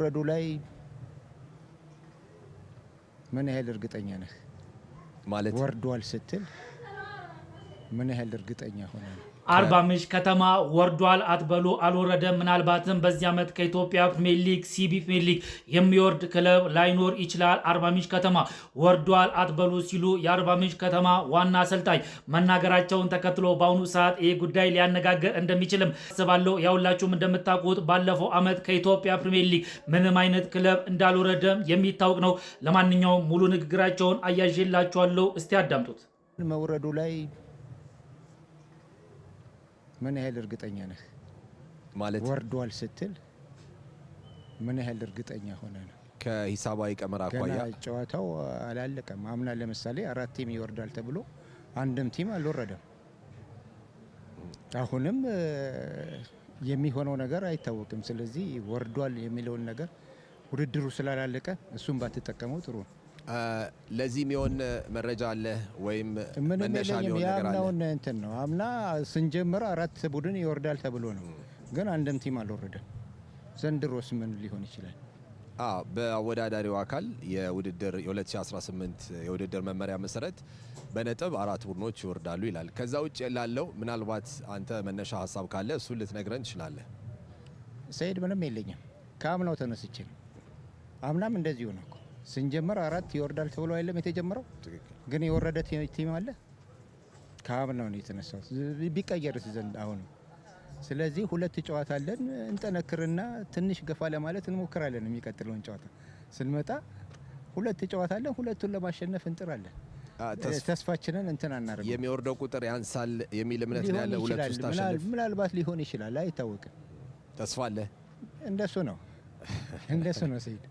መውረዱ ላይ ምን ያህል እርግጠኛ ነህ? ማለት ወርዷል ስትል ምን ያህል እርግጠኛ ሆነ ነው? አርባ ምንጭ ከተማ ወርዷል አትበሉ፣ አልወረደም። ምናልባትም በዚህ ዓመት ከኢትዮጵያ ፕሪሚየር ሊግ CBE ፕሪሚየር ሊግ የሚወርድ ክለብ ላይኖር ይችላል። አርባ ምንጭ ከተማ ወርዷል አትበሉ ሲሉ የአርባ ምንጭ ከተማ ዋና አሰልጣኝ መናገራቸውን ተከትሎ በአሁኑ ሰዓት ይህ ጉዳይ ሊያነጋግር እንደሚችልም አስባለሁ። ያውላችሁም እንደምታውቁት ባለፈው ዓመት ከኢትዮጵያ ፕሪሚየር ሊግ ምንም አይነት ክለብ እንዳልወረደም የሚታወቅ ነው። ለማንኛውም ሙሉ ንግግራቸውን አያይዤላችኋለሁ። እስቲ አዳምጡት። መውረዱ ላይ ምን ያህል እርግጠኛ ነህ? ማለት ወርዷል ስትል ምን ያህል እርግጠኛ ሆነ ነው? ከሂሳባዊ ቀመር ገና አኳያ ጨዋታው አላለቀም። አምና ለምሳሌ አራት team ይወርዳል ተብሎ አንድም team አልወረደም። አሁንም የሚሆነው ነገር አይታወቅም። ስለዚህ ወርዷል የሚለውን ነገር ውድድሩ ስላላለቀ እሱን ባትጠቀመው ጥሩ ነው። ለዚህ የሚሆን መረጃ አለ ወይም ምንም መነሻ የለኝም። የሚሆን ነገር አለ? የአምናውን እንትን ነው። አምና ስንጀምር አራት ቡድን ይወርዳል ተብሎ ነው፣ ግን አንድም team አልወረደም። ዘንድሮስ ምን ሊሆን ይችላል? አዎ፣ በአወዳዳሪው አካል የውድድር የ2018 የውድድር መመሪያ መሰረት በነጥብ አራት ቡድኖች ይወርዳሉ ይላል። ከዛ ውጭ ላለው ምናልባት አንተ መነሻ ሀሳብ ካለ እሱን ልትነግረን ትችላለህ። ሰይድ፣ ምንም የለኝም። ከአምናው ተነስቼ ነው። አምናም እንደዚሁ ነው እኮ፣ ስንጀምር አራት ይወርዳል ተብሎ አይደለም የተጀመረው? ግን የወረደ team አለ? ከአምናው ነው የተነሳው። ቢቀየርስ ዘንድ አሁንም። ስለዚህ ሁለት ጨዋታ አለን። እንጠነክርና ትንሽ ገፋ ለማለት እንሞክራለን። የሚቀጥለውን ጨዋታ ስንመጣ ሁለት ጨዋታ አለን። ሁለቱን ለማሸነፍ እንጥራለን። ተስፋችንን እንትን አናደርገው። የሚወርደው ቁጥር ያንሳል የሚል እምነት ነው ሊሆን ያለ። ሁለቱ ይችላል። ስታሸንፍ ምናልባት ሊሆን ይችላል፣ አይታወቅም። ተስፋ አለ። እንደሱ ነው፣ እንደሱ ነው ሰይድ።